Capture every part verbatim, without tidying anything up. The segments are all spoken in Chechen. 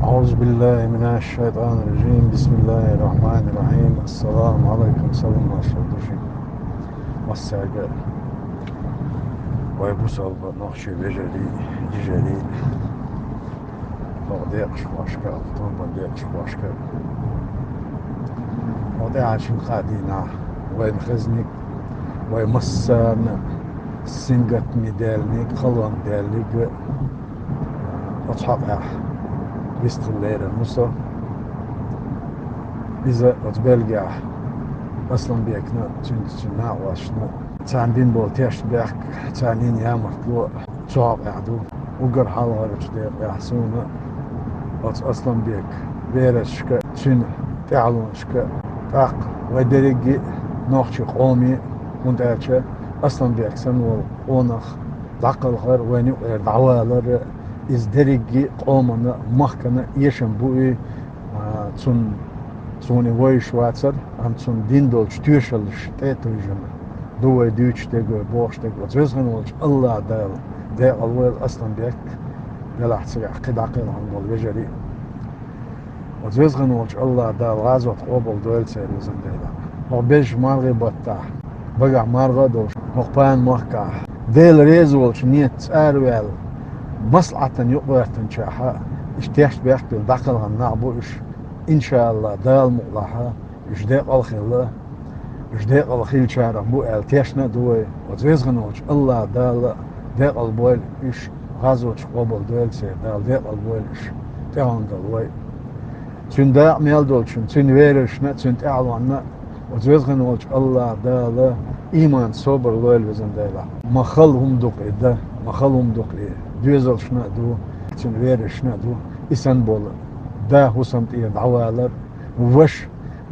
أعوذ بالله من الشيطان الرجيم. بسم الله الرحمن الرحيم. السلام عليكم. Салам-маршал ду шуьга массаьрга. Вай бусалба нохчий вежарий, йижарий. Хьо декъашхошка, хьо тумбан декъашхошка. Хьо тӀаьхьарчу кхаа дийнахь вайна хезниг, вай массарна сингаттаме даьллиг, кхалонга даьллиг, оцу хьокъехь вистхила лерина ву со. Иза оцу Бельгехь Асланбекна, цуьнца цуьнан накъосташна, царна дина болу тешнабехк, царна йина ямартло цу хьокъехь ду. Уггар хьалхарчу декъехь суна оцу Асланбекан верасашка, цуьнан тӀаьхьалонашка, тӀаккха вай дерриге а нохчийн къоме, хӀунда аьлча Асланбек санна волу къонах дӀакхалхар, вайна юкъера дӀавалар, иза дерриге а къомана, махкана эшам бу и, а, цунна, суна и вевзаш вацара, амма цунна дина долчу тоьшаллаш тӀе а тевжина ду вай дуьйцуш дерг, вай бохуш дерг. Оцу веза хилла волчу АллахӀ Дала декъала войла Асланбек, делахь цигахь кхин дӀакхелхина болу вежарий. Оцу веза хилла волчу АллахӀ Дала гӀазот къобал дойла церан, везан Дела. ХӀокху безачу мархин баттахь, багахь марха а долуш, хӀокху пана махкахь, Дела реза волчу нийятца араваьлла, маслахьатана юкъагӀоьртинчохь а, иштта тешнабехк а бина дӀакхелхина нах бу уьш, иншааллахӀ, Дала мукъалахь, уьш декъала а хилла, уьш декъала хиллачарах бу аьлла тешна а ду вай. Оцу веза хилла волчу АллахӀ Дала декъала бойла уьш, гӀазоташ къобал дойла церан, Дала декъала бойла уьш, тӀаьхьа дала вай. Цуьнан дакъа мел долчунна, цуьнан верасашна а, цуьнан тӀаьхьалонна а оцу веза хилла волчу АллахӀ Дала ийман, собар лойла, везан Дела. Ма хала хӀума ду-кх и дан, ма хала хӀума ду-кх и, доьзалшна а ду, цуьнан верасашна а ду и санна болу да хӀусам тӀера дӀавалар, ваша,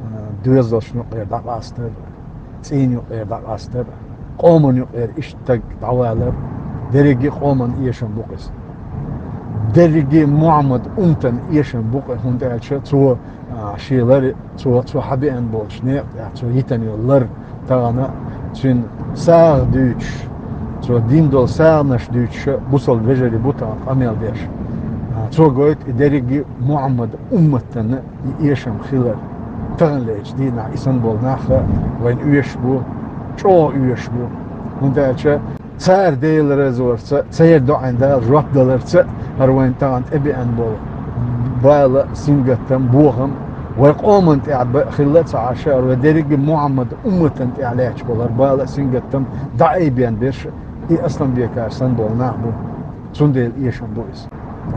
а, доьзалшна юкъера дӀакъастар, цӀийнан юкъера дӀакъастар, къоман юкъера иштта стаг дӀавалар, дерриге а къоман эшам бу-кх иза. Дерриге а Мухьаммадан умматан эшам бу-кх, хӀунда аьлча цо, а, шен лар, цо, цо хьабеана болчу некъа тӀехь цо йитина йолу лар тахана цуьнан сагӀа дуьйцуш, цо дина долу сагӀанаш дуьйцуш а бусалба вежарий бу тахана къамел деш. А, цо гойту и дерриге а Мухьаммадан умматана и эшам хилар. Таханлерчу дийнахь и санна болу нах а вайна оьшуш бу, чӀогӀа оьшуш бу. ХӀунда аьлча цара Дела резорца, церан доӀанна Дала жоп даларца а, хӀара вайна тахана тӀебеана болу бала а, сингаттам а, бохам а вай къоманна тӀехь б-, хилла а ца Ӏаш, хӀара вай дерриге а Мухьаммадан умматана тӀехь лаьтташ болу хӀара бала а, сингаттам а дӀаайбен берш и Асланбекаш санна болу нах бу. Цундела эшам бу иза.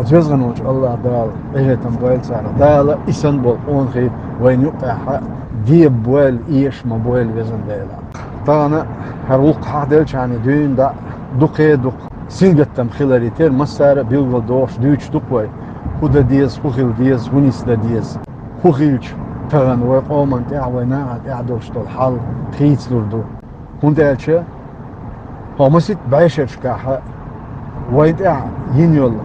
Оцу веза хилла волчу АллахӀ Дала къинхетам бойла царах. Дала и санна болу къонахий вайна юкъахь а деба бойла, эша ма бойла, везан Дела. Тахана хӀара вукху хьахделлачарна дуьйна дӀа дукха а дукха сингаттам хиларе терра массара а билгалдохуш, дуьйцуш ду-кх вай, хӀун дан деза, хӀун хила деза, хӀун нисдан деза, хӀун хилча тахана вай къоманна тӀехь, вай нахана тӀехь долуш долу хьал хийцалур ду. ХӀунда аьлча хӀокху масийтта бӀешерашкахь вайна тӀехь йина йолу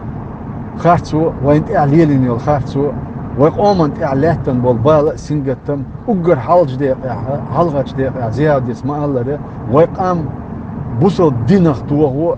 харцо, вайна тӀехь лелийна йолу харцо, вай къоманна тӀехь лаьттина болу бала а, сингаттам а, уггар хьалхарчу декъехь, хьалхарчу декъехь Зиявдис ма-аллара, вай къам бусалба динах дохо,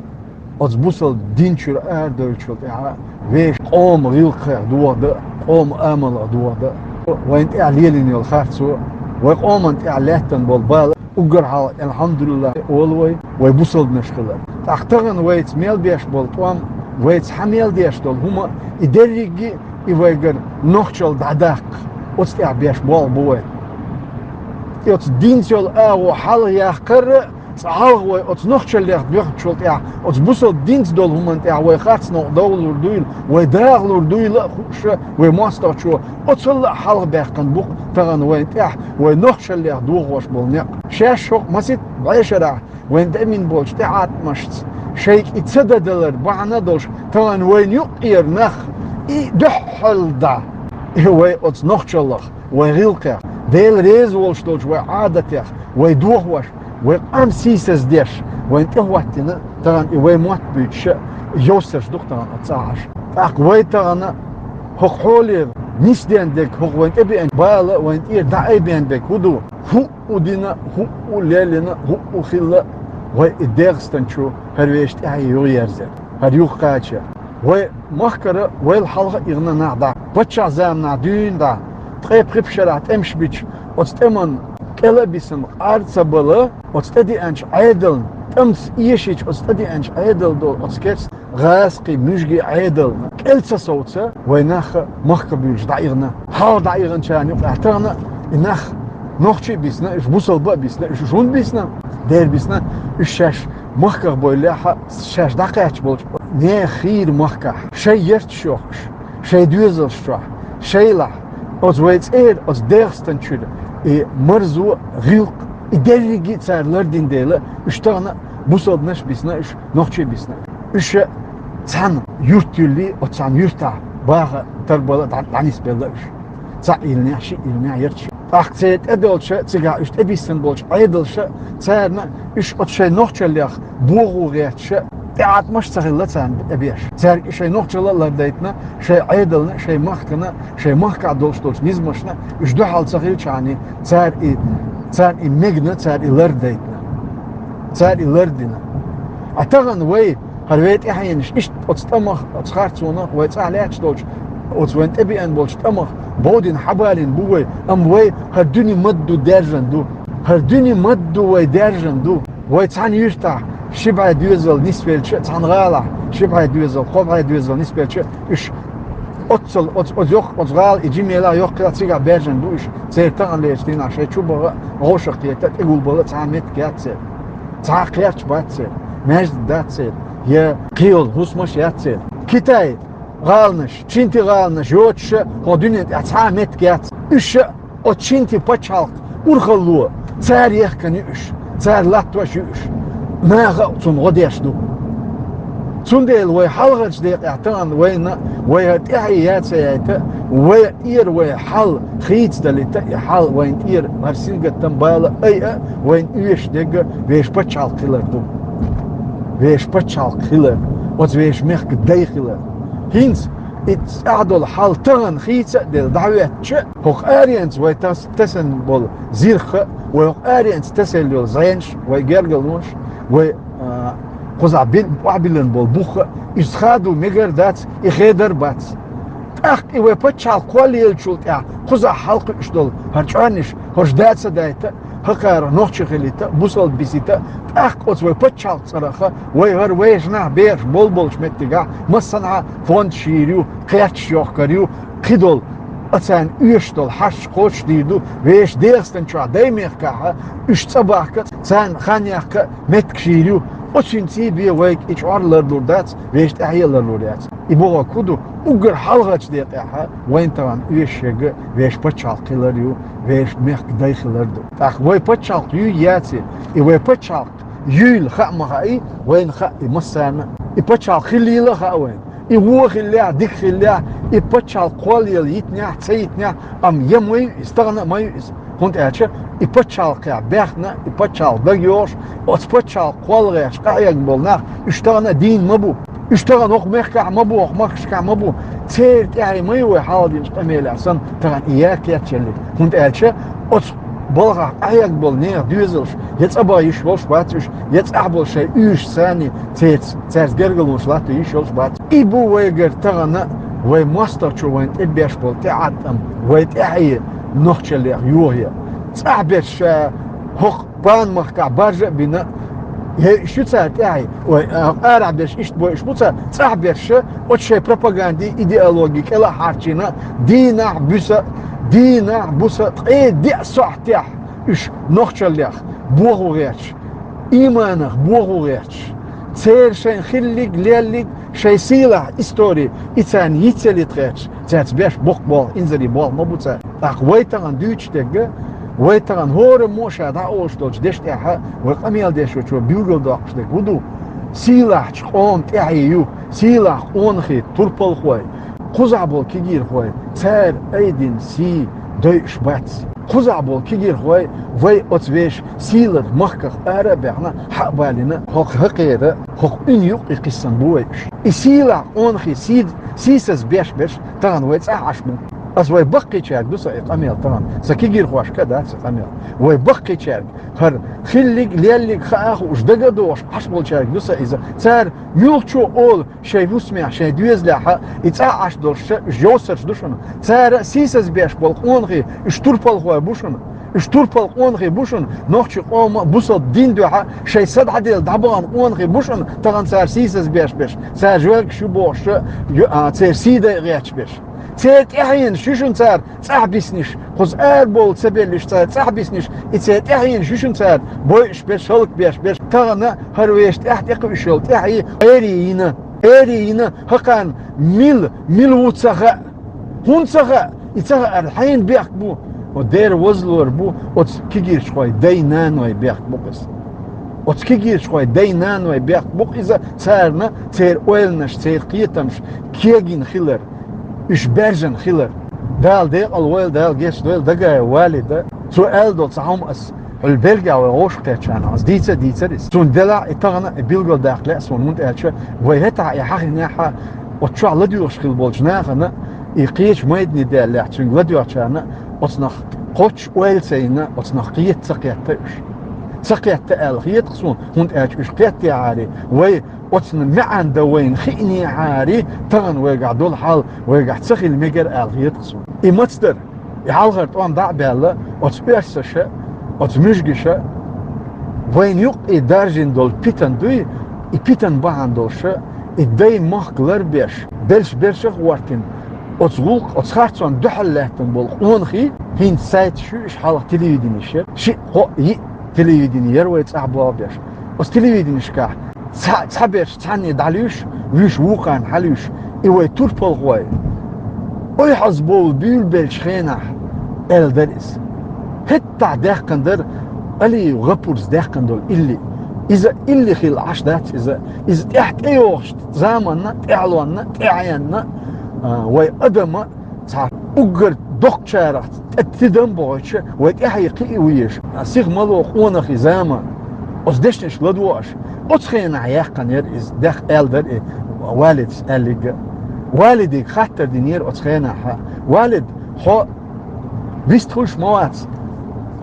оцу бусалба дин чуьра арадевллачул тӀаьхьа вешан къоман гӀиллакхех дохадан а, къоман амалах дохадан а. Вайна тӀехь лелийна йолу харцо, вай къоманна тӀехь лаьттина болу бала, уггар хьалха, алхьамдулиллахӀ, олу вай, вай бусалбанаш хилар. ТӀаккха тахана вайца мел беш болу тӀом, вайца хьан мел деш долу хӀума, и дерриге а и вайгара нохчалла дӀадаккха, оцу тӀехь беш болх бу вай. И оцу динца йолу агӀо хьалха яккхар а, цкъа хьалха вай оцу нохчаллех боьхначул тӀаьхьа, оцу бусалба динца долу хӀуманна тӀехь вай харц новкъа довлур дуйла, вай дахалур дуйла а хууш, вай мостагӀчо оцалла а хьалха баьккхина бу-кх тахана вайна тӀехь, вай нохчаллех дохош болу некъ. Шаьш хӀокху масийтта бӀешарахь вайна тӀемин болчу тӀеӀаткъамашца шайга и ца дан далар бахьана а долуш, тахана вайна юккъера нах и дуьххьал дӀа, и вай оцу нохчаллах, вай гӀиллакхех, Дела реза волуш долчу вай Ӏадатех, вай дохош, вай къам сийсаздеш, вайна тӀехӀоттийна, тахана и вай мотт буьйцуш а, йовсарш ду-кх тахана оцу цӀахь Ӏаш. ТӀаккха вай тахана хӀокху хьоле нисден дерг, хӀокху вайна тӀебеана бала а, вайна тӀера дӀаайбен дерг хӀун ду? ХӀуъу дина, хӀуъу лелийна, хӀуъу хилла, вай и ДегӀастан чу хӀара вешан тӀаьхье юхаерзар, хӀара юхакхачар. Вай махкара вайл хьалха а ихна нах дӀа. Паччахьа заманахь дуьйна дӀа, ткъе пхи шарахь тӀемаш бича, оцу тӀеман кӀела а бисина, къар а ца бала, оцу тӀедеанчу Ӏедална, тӀамца эшийча оцу тӀедеанчу Ӏедал долу оцу керста гӀазкхий, муьжгий Ӏедална кӀел ца совца, вай нах махка буьйлуш дӀаихна. Хьалха дӀаихначарна юкъахь тахана и нах нохчий а бисна, уьш бусалба а бисна, уьш хӀунда бисна? Дера бисна, уьш шаьш махках бевллехь а, шаьш дӀакхаьчна болчу нехан хийра махкахь шайн ярташ йохуш, шайн доьзалш чохь, шайлахь, оцу вай цӀера, оцу ДегӀастан чуьра и марзо, гӀиллакх, и дерриге а цара лардина дела, уьш тахана бусалбанаш а бисна, уьш нохчий а бисна. Уьш цхьана юрт юьллий, оцу цхьана юьртахь баха тарбала дӀа-, дӀанисбелла уьш. Цхьаъ йиллинехь, шиъ йиллинехь ярташ. ТӀаккха церан тӀедолча цигахь уьш тӀебиссина болчу Ӏедалша, царна уьш оцу шайн нохчаллех бохо гӀерташа, тӀеӀаткъамаш а ца хилла царна тӀебеш. Цаьрга и шайн нохчалла а лардайтина, шайн Ӏедална, шайн махкана, шайн махкахь долуш долчу низамашна уьш дуьхьал ца хилчахьана, цара и, царна и мегна, цара и лардайтина. Цара и лардина. А тахана вай, хӀара вай тӀаьхьенаш, иштта оцу тӀамах, оцу харцонах вай цӀахь лаьтташ долчу, оцу вайна тӀебеана болчу тӀамах бовдина хьабалийна бу вай, амма вай хӀара дуьне ма-дду даьржина ду. ХӀара дуьне ма-дду вай даьржина ду. Вай цхьана юьртахь ши бӀе доьзал нисвелча, цхьана гӀалахь ши бӀе доьзал, кхо бӀе доьзал нисвелча, уьш оццал, оцу, оцу йоккха, оцу гӀала и жимелахь йоккхаллах цигахь баьржина бу уьш. Церан тахана лерчу дийнахь шайн чу баха, гӀовшах кхета, тӀегулбала цхьа а меттиг яц церан. Цхьа а кхерч бац церан, маьждиг дац церан, я кхин йолу хӀусамаш яц церан. Китай гӀаланаш, Чинти гӀаланаш йоцуша хӀокху дуьнен тӀехь цхьа а меттиг яц. Уьш оцу Чинти пачхьалкх урхалло, цара ехкана ю уьш, цара латтош ю уьш. Наха а цунна гӀо деш ду. Цундела вай хьалхарчу декъехь тахана вайна, вай хӀара тӀаьхье яц а яйта, вай тӀера вай хьал хийцадалийта, и хьал вайна тӀера хӀара сингаттам бала айа, вайна оьшуш дерг вешан пачхьалкх хилар ду. Вешан пачхьалкх хилар, оцу вешан мехкан дай хилар. ХӀинца и цӀахь долу хьал тахана хийца а делла, дӀахӀоьттича, хӀокху аренца вай тас-, тесна болу зирх а, вай хӀокху аренца тесна йолу зӀенаш, вай гергарлонаш, вай, а, кхузахь бил-, охьабиллина болу бух а, иза хадо мегар а дац, и хедар а бац. ТӀаккха и вай пачхьалкх кхоллаеллачул тӀаьхьа кхузахь хьалакхуьуш долу хӀара чӀоаннаш, хӀорш даца дайта, хӀокхара нохчий хилийта, бусалба бисийта, тӀаккха оцу вай пачхьалкх цӀарах а, вай хӀара вешан нах, бераш болу болчу меттигахь массанхьа фондаш йийр ю, кхерчаш йохкар ю, кхидолу, а царна оьшуш долу хьашташ кхочушдийр ду, вешан ДегӀастан чохь, Даймехкахь а, уьш цӀа бахка, царна хан яккха меттигаш йийр ю. Оцуьнций бен вайга и чӀор ларлур дац, вешан тӀаьхье а ларлур яц. И бохург хӀун ду, уггар хьалхарчу декъехь а вайна тахана оьшуш ерг вешан пачхьалкх хилар ю, вешан мехкан дай хилар ду. ТӀаккха вай пачхьалкх юй яций, и вай пачхьалкх юйла хаа ма хаий, вайна хаьа и массарна. И пачхьалкх хиллийла а хаьа вайна. И вон хиллехь, дика хиллехь, и пачхьалкх кхоллаелла йитинехь, ца йитинехь, амма я ма ю иза, тахана а ма ю иза. ХӀунда аьлча и пачхьалкхехь баьхна, и пачхьалкх дагайогӀуш, оцу пачхьалкх кхолла гӀерташ къахьегна болу нах, уьш тахана а дийна ма бу. Уьш тахана хӀокху мехкахь ма бу, хӀокху махкашкахь ма бу. Церан тӀаьхье ма ю вай хьалха динчу къамелехь санна тахана и яр кечъеллиг. ХӀунда аьлча оцу балхахь къахьегна болу нехан доьзалш я цӀа баха йиш йолуш бац уьш, я цӀахь болу шайн уьйраш санний церца, цаьрца гергарлонаш латто йиш йолуш бац. И бу вайгара тахана вай мостагӀчо вайна тӀебеш болу тӀеӀаткъам, вай тӀаьхье нохчаллех йохаян. ЦӀахь берш ша хӀокху Панмахкахь баржа а бина, я уьш ю цара тӀаьхье, ой, а, арахь берш иштта бой уьш бу цара, цӀахь берш оцу шайн пропагандин идеологи кӀела а хьарчийна, дийнахь, буьйса, дийнахь, буьйса, ткъе диъ сохьтехь уьш нохчаллех бохо гӀерташ, ийманах бохо гӀерташ, церан шайн хиллиг, леллиг, шайн сийлахь истори, и царна йицъялийта гӀерташ, цаьрца беш боккха болх, инзаре болх ма бу цара. ТӀаккха вай тахана дуьйцуш дерг, вай тахана хӀораммо а ша дӀаолуш долчу дешна тӀехь вай къамел дешочо билгалдоккхуш дерг хӀун ду? Сийлахьчу къоман тӀаьхье ю, сийлахь къонахий, турпалхой, кхузахь болу кегийрхой, цара айдина сий дойуш бац. Кхузахь болу кегийрхой вай оцу вешан сийлахь махках ара а баьхна, хьа а балийна, хӀокху хӀокхера, хӀокху уьнан юккъе кхиссина бу вай уьш. И сийлахь къонахий сий-, сийсаз беш берш тахана вай цӀахь Ӏаш бу. Ас вай баккхийчаьрга ду са и къамел тахана. Са кегийрхошка а дац и къамел. Вай баккхийчаьрга, хӀара хиллиг, леллиг хаа а хууш, дага а догӀуш Ӏаш болчаьрга ду са иза. Цара муьлххачо олу шайн хӀусамехь, шайн доьзалехь а и цӀахь Ӏаш долуш ша, уьш йовсарш ду шуна. Цара сийсаз беш болу къонахий, уьш турпалхой бу шуна. Уьш турпал къонахий бу шуна, нохчийн къоман а, бусалба дин дуьхьа шайн са дӀаделла дӀабахана къонахий бу шуна, тахана цара сийсаз беш берш, цара жоьгаш ю бохуш, ю-, а, церан сий дайа гӀерташ берш. Церан тӀаьхьенаш ю шуна цара цӀахь биснарш, кхуза арабовла ца белларш цара цӀахь биснарш, и церан тӀаьхьенаш ю шуна цара бойуш берш, хӀаллакбеш берш. Тахана хӀара вешан тӀаьхьа тӀекхуьуш йолу тӀаьхье эре йина, эре йина, хӀокхарна мила, мила ву ца хаьа. ХӀунда ца хаьа? И ца хаарна хьенан бехк бу? О, дера возлор бу оцу кегийрхойн дай-нанойн бехк бу-кх иза. Оцу кегийрхойн дай-нанойн бехк бу-кх иза, царна церан ойланаш, церан кхетамаш кегийна хилар, уьш баьржина хилар. Дала декъал войла, Дала гечдойла Дагаев Валида. Цо аьлла долу цхьа хӀума ас Хьуьлла Бельгехь вай вовшахкхетчахьана, ас дийца а дийцира иза. Цунна делахь а и тахана а билгалдаккха лаьа суна, хӀунда аьлча вай хӀетахь и хьахийнехь а, оцу чохь ладоьгӀуш хилла болчу нахана, и кхечу майдане даьллехь, цуьнга ладоьгӀучарна оцунах кхоччуш ойла ца йина, оцунах кхета ца кхетта уьш. Ца кхетта аьлла хета-кх суна, хӀунда аьлча уьш кхеттехьара, вай оцунна маьӀна дан вайна хиънехьара, тахана вайгахь долу хьал вайгахь ца хила мегара аьлла хета-кх суна. И маца дара? И хьалхара тӀом дӀа а баьлла, оцу оьрсаша, оцу муьжгаша вайна юккъе даржийна долу питана дуй, и питана бахьана долуша, и дай махка ларбеш, белш бершах а гӀортина, оцу гӀуллакх, оцу харцонна дуьхьал лаьттина болу къонахий, хӀинца сайташ ю уьш, хьалха телевиденеш яра, шиъ, кхоъ, йиъ телевидени яра вай цӀахь болх беш. Оцу телевиденешкахь цхьа, цхьаберш цхьанне дӀалуьйш, вуьш вукхарна хьалуьйш, и вай турпалхой, ой, хьаза бовла буьйлабеллачу хенахь, аьлла дара иза. ХӀеттахь даьккхина дара Алиев ГӀапурс даьккхина долу илли. Иза илли хилла Ӏаш дац иза. Иза тӀаьхьа тӀейогӀучу заманна, тӀаьхьалонна, тӀаьхьенна, а, вай адама цхьа уггар доккхачарах тӀе тидам а бохуьйтуш, вай тӀаьхье кхиа везаш, сиха мало къонахий заман, оцу дешнашка ладогӀуш, оцу хенахь яьккхина яра иза, дехка аьлла дара и Валидас аьлларг а. Валидига хаттар динера оцу хенахь: «Валид, хьо вистхуьлуш ма вац,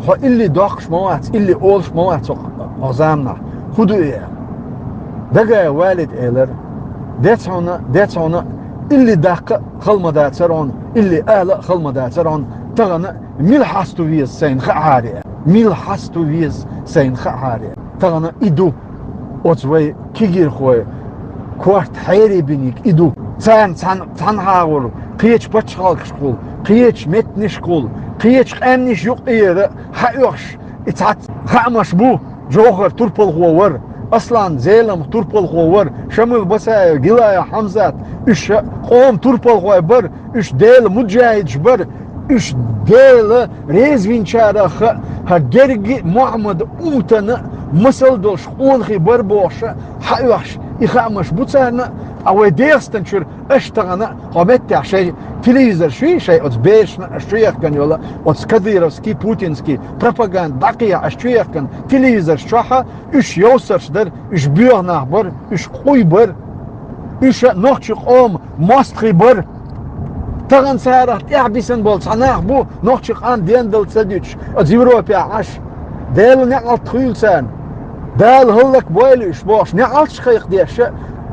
хьо илли доккхуш ма вац, илли олуш ма вац хӀокху заманахь. ХӀун ду и?» Дагаев Валида элира: «Дец хьуна, дец хьуна, илли даккха а хала ма дацара хьуна, илли ала а хала ма дацара хьуна, тахана мила хьаста веза сайна хаахьара, мила хьаста веза сайна хаахьара. Тахана и ду, оцу вай кегийрхойн корта хьере бинарг и ду. Царна цхьаьна, цхьаьна хьагӀур кхечу пачхьалкхашкахула, кхечу меттанашкахула, кхечу къаьмнаш юкъера хьаоьхуш, и цхьацца хаамаш бу: Джохар турпалхо вара, Аслан Зелимха турпалхо вара, Шамил Басаев, Гилаев Хьамзат, уьш къоман турпалхой бара, уьш Делан муджахӀидаш бара, уьш Дела резвинчарах а, хӀара герга а Мухьаммадан умматана масал долуш къонахий бара», бохуш, хьаоьхуш, и хаамаш бу царна, а вай ДегӀастан чуьра аша тахана хӀокху меттехь шайн телевизорш ю, шайн оцу берашна аша чуехкана йолу, оцу кадыровский, путинский пропаганда дӀакхехьа аша чуехкана телевизорш чохь а, уьш йовсарш дара, уьш боьха нах бара, уьш къуй бара, уьш а нохчийн къоман мостагӀий бара. Тахана царах тӀаьхьа бисина болу цхьа нах бу, нохчийн къам дендала ца дуьтуш, оцу Европехь Ӏаш. Делан неӀалт хуьлу царна. Дала хӀаллакбойла уьш бохуш, неӀалташ кхайкхадеш а,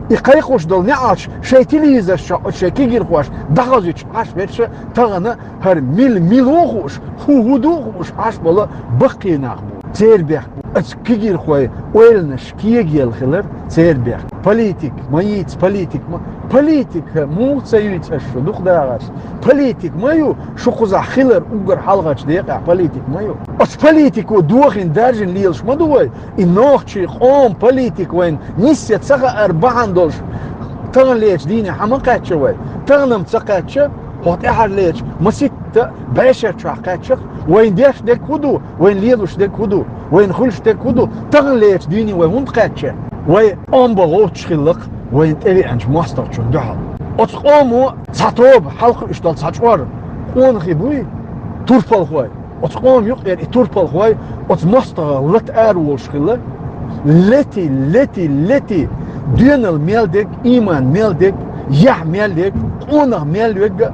и кхайкхош долу неӀалташ шайн телевизорш чохь оцу шайн кегийрхоша дӀахозуьйтуш Ӏаш берш а тахана хӀара мила мила ву хууш, хӀун хӀун ду хууш Ӏаш болу баккхий нах бу. Церан бехк бу. Оцу кегийрхойн ойланаш кегаелла хилар церан бехк. Политик ма йийца, политик ма. Политика муха ца юьйцу аша, шу дукха дахарш? Политик ма ю, шу кхузахь хилар уггар хьалхарчу декъехь политик ма ю. Оцу политико дохийна даржийна лелаш ма ду вай. И нохчийн къоман политика вайна нисъян ца хаар бахьана долуш, таханлерчу дийне хьан ма кхаьчча вай? Тахана-м ца кхаьчча, хӀокху тӀаьхьарлерчу маситта бӀешар чохь кхаьчча-кх, вайна деш дерг хӀун ду, вайна лелош дерг хӀун ду, вайна хуьлуш дерг хӀун ду, таханлерчу дийне вай хӀунда кхаьчча? Вай Ӏомабан гӀовтташ хилла-кх вайна тӀевеанчу мостагӀчунна дуьхьал. Оцу къомо цхьа тоба, хьалакхуьуш долу цхьа чкъор къонахий буй, турпалхой. Оцу къоман юкъера и турпалхой оцу мостагӀах лата араволуш хилла. Лети, лети, лети, доьналла мел дерг, ийман мел дерг, яхь мел ерг, къонах мел верг а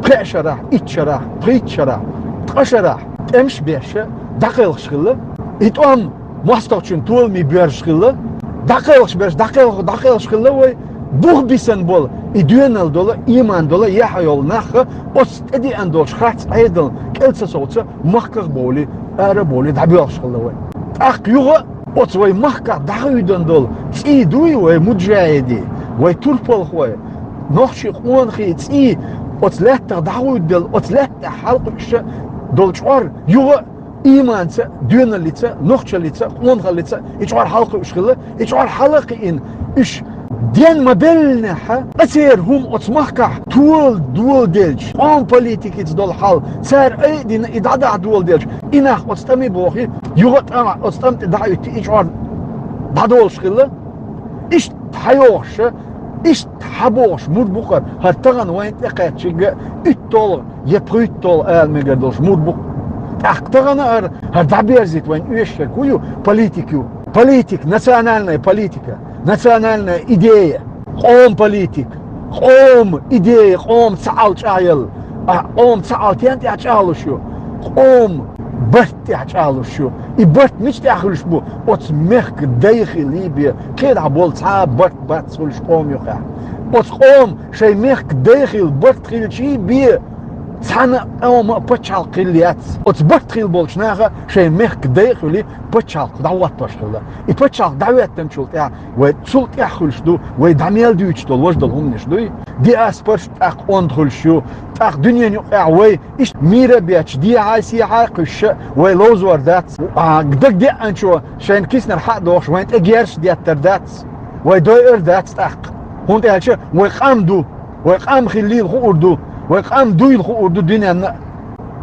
пхеа шарахь, итт шарахь, пхийтта шарахь, ткъа шарахь тӀемаш беш дӀакхелхаш хилла. И тӀом мостагӀчун толамий боьрзаш хилла. ДӀакхелхаш берш, дӀакхелх-, дӀакхелхаш хилла вай. Бух бисина бола, и доьналла дола, иман дола, яхь йола нах оцу тӀедеана долчу харц Ӏедална кӀел ца совца, махках а бовлий, ара а бовлий, дӀабоьлхуш хилла вай. ТӀаккха юха а оцу вай махкахь дӀахуьйдина долу цӀий дуй вай муджахӀидийн, вай турпалхой, нохчий къонахий цӀий оцу лаьттах дӀахуьйдуделла, оцу лаьтта тӀехь хьалакхуьуш долу чкъор юха а иманца, доьналлица, нохчаллица, къонахаллица и чкъор хьалакхуьуш хилла, и чкъор хьала а кхиъна, уьш ден ма-беллинехь, ткъа церан хӀума оцу махкахь тола доладелча, къоман политикица долу хьал цара айдина и дӀадахьа доладелча, и нах оцу тӀаме бохий, юха а тӀам, оцу тӀам тӀе дӀахӀуьттий, и чкъор дӀадолуш хилла. Иштта хьайогӀуш, иштта хьабогӀуш мур бу хӀара, хӀара тахана вайна тӀекхаьччиг а уьтталгӀа я пхуьйтталгӀа ала мегар долуш мур бу. ТӀаккха тахана хӀара, хӀара дӀаберзийта вайна оьшург хӀун ю? Политика ю. Политика, национальная политика, национальная идея, къоман политика, къоман идея, къоман цхьаалла чӀагӀъялла. А къоман цхьаалла стен тӀехь чӀагӀлуш ю? Къоман барт тӀехь чӀагӀлуш ю. И барт мича тӀехь хуьлуш бу? Оцу мехкан дай хилий бен, кхидӀа болу цхьа а барт бац хуьлуш къоман юкъахь. Оцу къоман шайн мехкан дай хилла барт хилчий бен, цхьана а къоман а пачхьалкх хилла яц. Оцу барт хилла болчу наха шайн мехкан дай а хуьлий, пачхьалкх дӀахӀоттош хилла. И пачхьалкх дӀахӀоьттинчул тӀаьхьа вай цул тӀаьхьа хуьлуш ду, вай дӀа мел дуьйцуш долу важа долу хӀуманаш дуй. Диаспораш тӀаккха онда хуьлуш ю, тӀаккха дуьненан юкъахь вай иштта мийра а бетташ, дехьа-сехьа а кхуьссуш, вай ловзор дац. А, дагадеанчо шайна киснара хьа а дохуш, вайна тӀе герзаш деттар дац, вай дойур дац тӀаккха. ХӀунда аьлча вай къам ду, вай къам хиллийла хуур ду, вай къам дуйла хуур ду дуьненна а.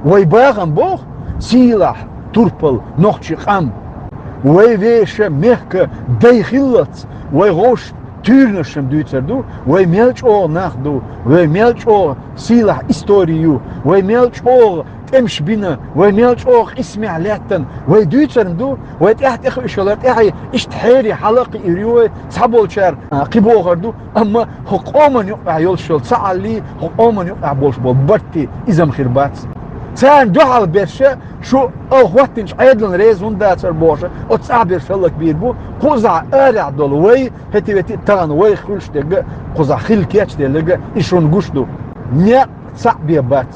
Вай бахам боху, сийлахь, турпал, нохчийн къам. Вай вешан мехкан дай хиллалц, вай гӀовш туьйранаш-м дуьйцур ду, вай мел чӀогӀа нах ду, вай мел чӀогӀа сийлахь истори ю, вай мел чӀогӀа тӀемаш бина, вай мел чӀогӀа къийсамехь лаьттина, вай дуьйцур-м ду, вай тӀаьхьа тӀехуьуш йолу тӀаьхье иштта хьерий хьала а кхиийр ю вай, цхьаболчара, а, кхин бохур ду, амма хӀокху къоман юкъахь йолуш йолу цхьааллий, хӀокху къоман юкъахь болуш болу бартий иза-м хир бац. Царна дуьхьал берш а, шу ала хӀоттийначу Ӏедална реза хӀунда дацара бохуш, оцу цӀахь берш хӀаллакбийр бу, кхузахь арахь долу вай, хӀетте-ветте а тахана вайх хуьлуш дерг а, кхузахь хилла кечделларг а, и шуна гуш ду. Некъ цхьаъ бен бац.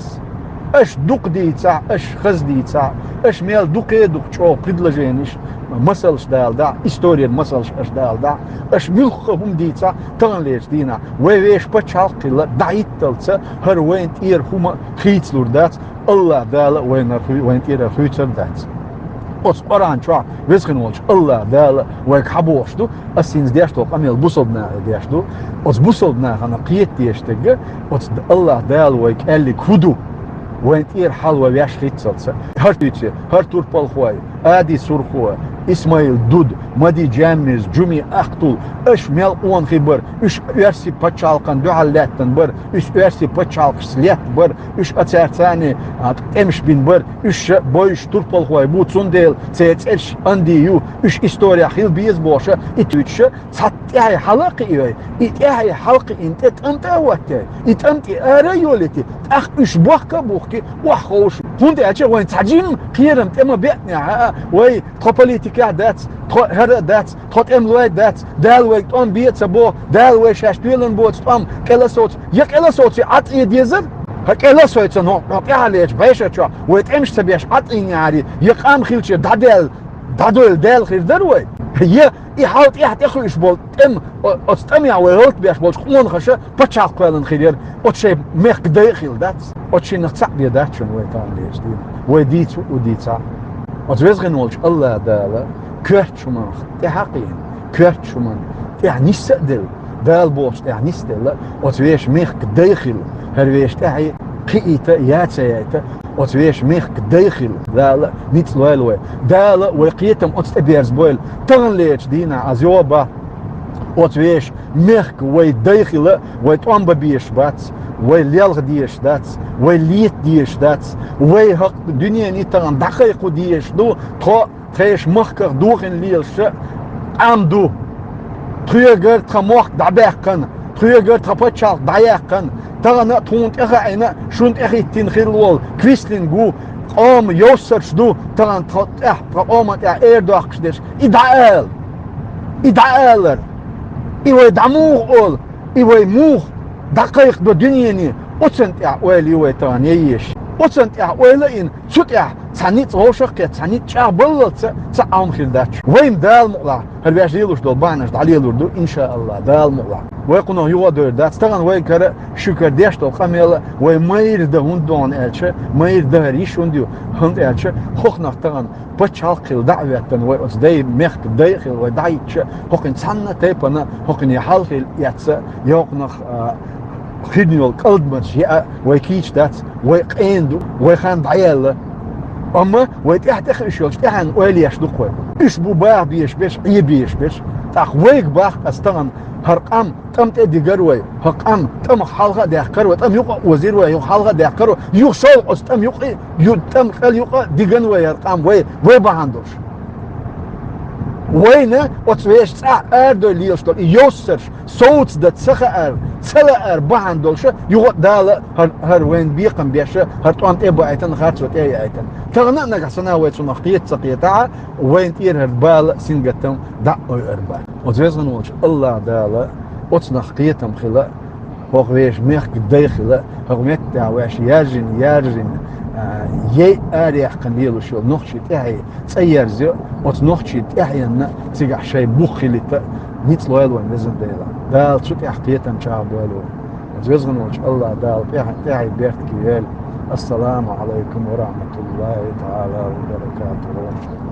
Аша дукха дийцахь, аша хаза дийцахь, аша мел дукхе а дукха чӀогӀа предложенеш, масалш даладахь, историн масалш аша даладахь, аша муьлхха хӀума дийцахь, таханлерчу дийнахь вай вешан пачхьалкх а хилла, дӀахӀитталца хӀара вайна тӀера хӀума хийцалур дац, АллахӀ Дала вайнара хуьй-, вайна тӀера хуьйцур дац. Оцу Къуръан чохь Веза хин волчу АллахӀ Дала вайга хьабохуш ду, ас хӀинца деш долу къамел бусалба нахе деш ду. Оцу бусалба нахана кхета дезаш дерг а, оцу АллахӀ Дала вайга аьллиг хӀун ду? Вайн тӀера хьал вай веш хӀитталца. ХӀара туьйце, хӀара турпалхой, Ади Сурхо, Исмаил Дуда, Мади Джаммирза, Джуми Ахтул, аша мел къонахий бара, уьш оьрсийн пачхьалкхана дуьхьал лаьттина бара, уьш оьрсийн пачхьалкхашца летта бара, уьш а цаьрца а, а, тӀемаш бина бара, уьш ша бойуш турпалхой бу, цундела церан цӀераш Анди ю, уьш исторехь хила беза бохуш а, и туьйцуш а, цхьа тӀаьхье хьала а кхиий, и тӀаьхье хьалакхиъна тӀе тӀамтӀа а хӀоттий, и тӀамтӀе ара а йолийта, тӀаккха уьш бохка а бухкий, охьаховшу. ХӀунда аьлча вайн цхьа жимма кхерам тӀе ма беънехь а, вай тхо политикехь а дац, тхо хӀара а дац, тхо тӀемалой а дац, Дала вайга тӀом бе а ца бо, Дала вай шаьш тоьлан боцу тӀом кӀел а совц-, я кӀел а совций Ӏад Ӏе дезар? ХӀа, кӀел а совцан хӀо, хӀо тӀаьхьа лечу бӀешар чохь вай тӀемаш ца беш Ӏад Ӏийнехьарий, я къам хилча дӀадаьлла, дӀадойла даьлла хир дара вай? Я и хьал тӀаьхьа тӀехуьуш болу тӀем, о-, оцу тӀамехь вай гӀалт беш болчу къонахаша пачхьалкх кхоьллина хир яра, оцу шайн мехкан дай а хилла дац. Оцу шиннах цхьаъ бен дац шуна вай тахана лезаш дийна. Вай дийца а, у дийца а. Оцу Веза хин волчу АллахӀ Дала коьртачу хӀуманах тӀаьхьа а кхиъна, коьртачу хӀуманна тӀаьхьа нисса а делла, Дала бохучу тӀаьхьа нисделла, оцу вешан мехкан дай хилла, хӀара вешан тӀаьхье кхиийта а, яц а яйта, оцу вешан мехкан дай хилла, Дала ницкъ лойла вай. Дала вай кхетам оцу тӀе берзабойла. Таханлерчу дийнахь, аз йоба, оцу вешан мехкан вай дай хила, вай тӀом бан безаш бац, вай лелха дезаш дац, вай лета дезаш дац, вай хӀокху дуьненна тахана дӀакхайкхо дезаш ду, тхо тхешан махках дохийна лелаш а къам ду. Тхоьгара тхан мохк дӀабаьккхина, тхоьгара тхан пачхьалкх дӀаяьккхина, Тахана а тхуна тӀехаийна, шуна тӀехӀиттийна хилла волу Квислинг ву, къоман йовссарш ду, тахана тхо тӀехь, тхан къоман тӀехь эр доккхуш дерш. И дӀаала! И дӀаалар! И вай дӀа муха олу? И вай муха дӀакхайкхадо дуьнене? Оцунна тӀехь ойла ю вай тахана ян езаш. Оцунна тӀехь ойла а йина, цу тӀехь цхьа ницкъ вовшах а кхетта, цхьа ницкъ чӀагӀбаллалц цхьа а хӀума хир дац. Вай-м Дала мукъалахь, хӀара ваьш лелош долу бахьанаш дӀалелор ду, иншааллах, Дала мукъалахь. Вай кхунах юха а довр дац. Тахана вайгара, шуьгара деш долу къамел а вай майра дан хӀунда ду хьуна аьлча, майра дан хӀара йиш хӀунда ю хьуна аьлча, хӀокхунах тахана пачхьалкх хилла дӀа а хӀоьттина, вай оцу дай, мехкан дай а хилла вай дӀахӀиттича, хӀокхуьнан цхьанна а тайпана, хӀокхуьнан хьал хилла эцна, йоккхунах, а, хин йолу кӀалдамаш яа вай кийча дац, вай къена ду, вай хан дӀаяьлла. Амма вай тӀаьхьа-тӀаьхьа уьш йолчу тӀаьхьенна ойла еш ду-кх вай. Уьш бу баха безаш берш, Ӏе безаш берш. ТӀаккха вайга боху аса тахана: хӀара къам тӀам тӀе дигара вай, хӀара къам тӀамах хьалха а даьккхира вай, тӀам юкъа а озийра вай, юха хьалха а даьккхира вай, юха шолгӀа оцу тӀам юкъа, ю-, тӀам кӀел юкъа а дигана вай хӀара къам, вай, вай бахьана долуш. Вайна оцу вешан цӀахь арадойла лелаш долу и йовссарш совца дан ца хаар, ца лаар бахьана долуша, юха а Дала хӀара, хӀара вайна бекхам беша, хӀара тӀом тӀе а баийтина, харцо тӀе а яийтина. Тахана а нагахь санна вай цунах кхета ца кхетахь а, вайна тӀера хӀара бала а, сингаттам дӀа а ойур бац. Оцу везан волчу АллахӀ Дала оцунах кхетам хила, хӀокху вешан мехкан дай хила, хӀокху меттехь ваьш яьржина, яьржина, а, яй араяьккхина лелаш йолу нохчий тӀаьхье цӀа ерзайо, оцу нохчий тӀаьхьенна цигахь шайн бух хилийта ницкъ лойла вайн везан Дела. Дала цу тӀехь кхетам чӀагӀдойла вайн. Оцу везан волчу АллахӀ Дала тӀаьхье, тӀаьхье беркате йойла. Ассаламу Ӏалайкум ва рахьматуллахӀи таӀала ва баракатухӀу.